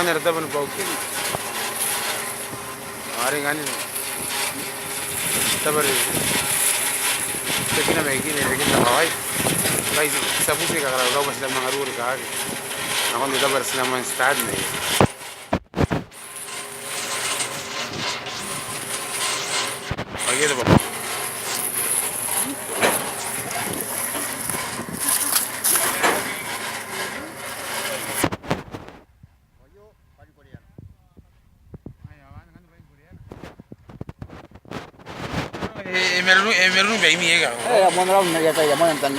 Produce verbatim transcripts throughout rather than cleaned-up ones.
Ngkanne ara tabo ni baukin. Are ngkanne tabo are e taekinna mai ikai, e taekinna kawai. Kai ti a bubuti kakara kau bwa ti na manga rori kaki. Nakon te tabo are ti na manga start mai. Aio te baba. E, e marurung, e marurung baimi ika. E, a moan raun na ia tai, a moan tangi.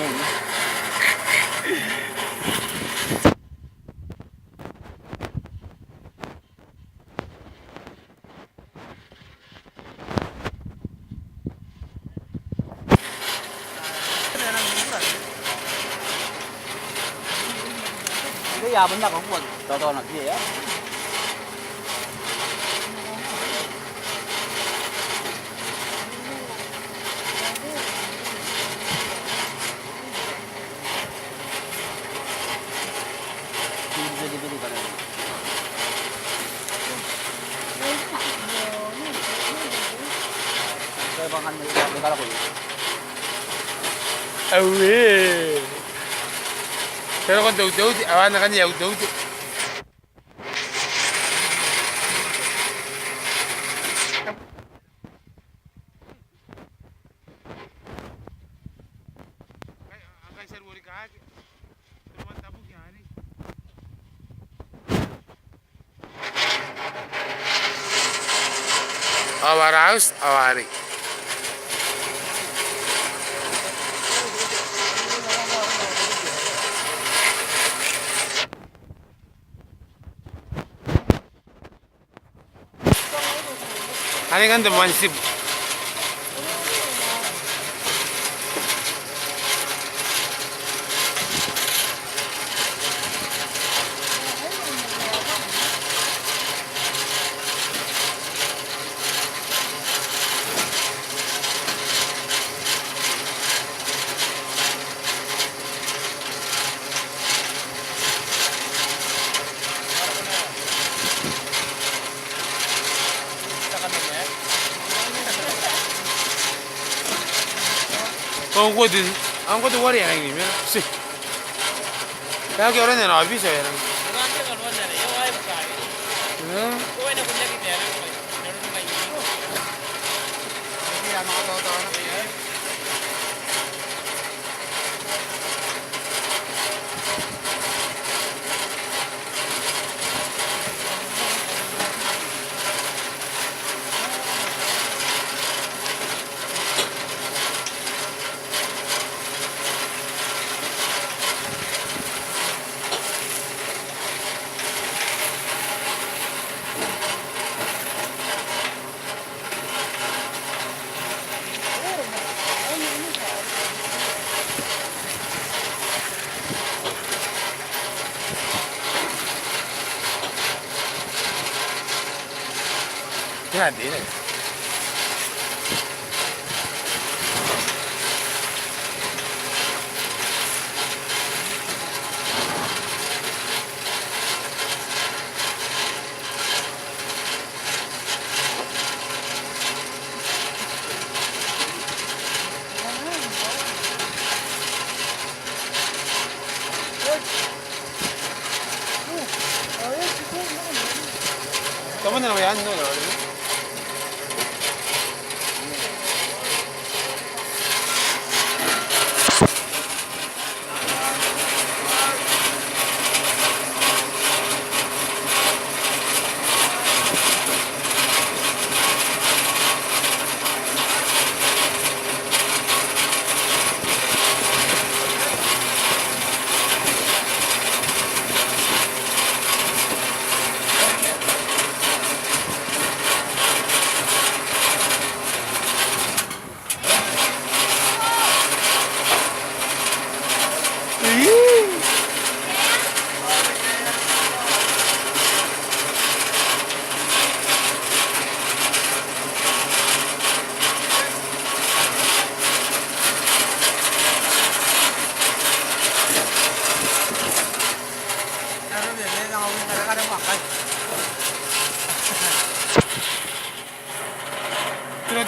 Ia, bon nako kuat. Toto na kia. Aue. Tera kon te uteute, aua nakan te uteute. Ao ara auti ao arei. Are ngkanne te moan tibu. Ko ngkoa te, a ngkoa te ware ae ngai ma. Ti. Tao ke ora n ana aobiti ae ngai. Grande, né?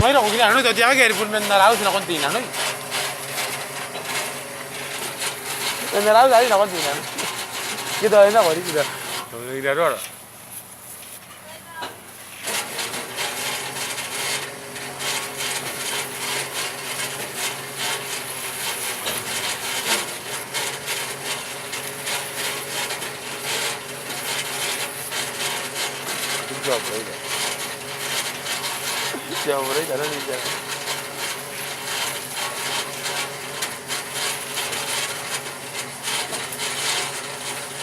Ngaira ko kina nanoi, tao tiaki are bon man ara auti nakon te inanoi. Man ara auti are nakon te inanoi. Ke tao e nako riki tao. Tao e nako riki tao. Good job, Raider. Good job, Raider.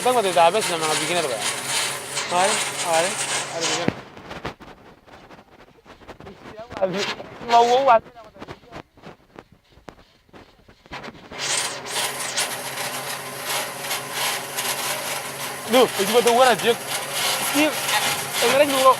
Tang ko te tabes na manga beginner ba. Are, are, are beginner. Mau, mau, mau. No, e tibwa teuana, Jack. Steve, e ngae rake n uro.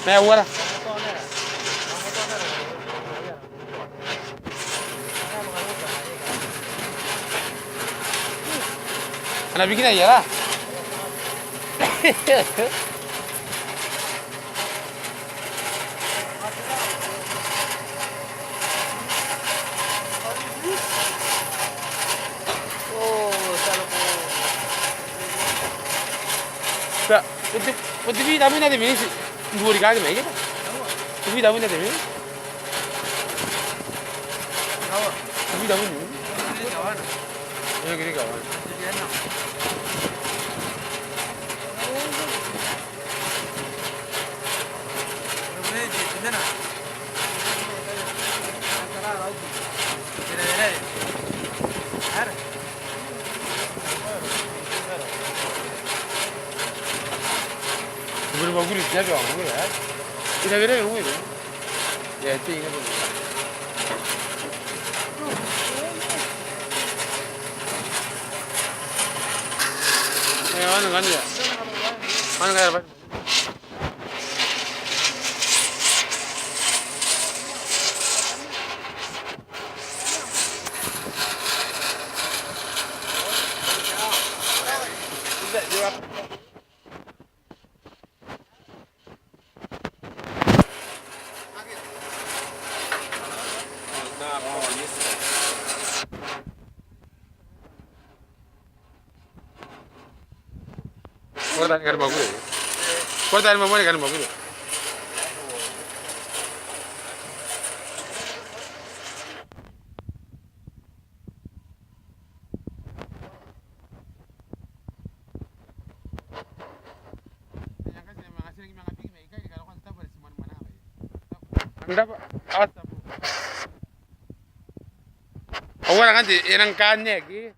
Mai uara. Ana bikina iara. Ka, ko te, ko te bita mena te mena. N tuori kake mai keta. Ko te bita mena te mena. Ko te bita mena. E kere kawa. Ko tabe ni kani mwakuri. Ko tabe ni mwakuri, kani mwakuri. Ao ara kanti e nang kaan eki.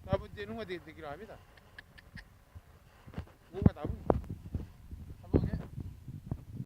Tabo te nunga te, te kilomita.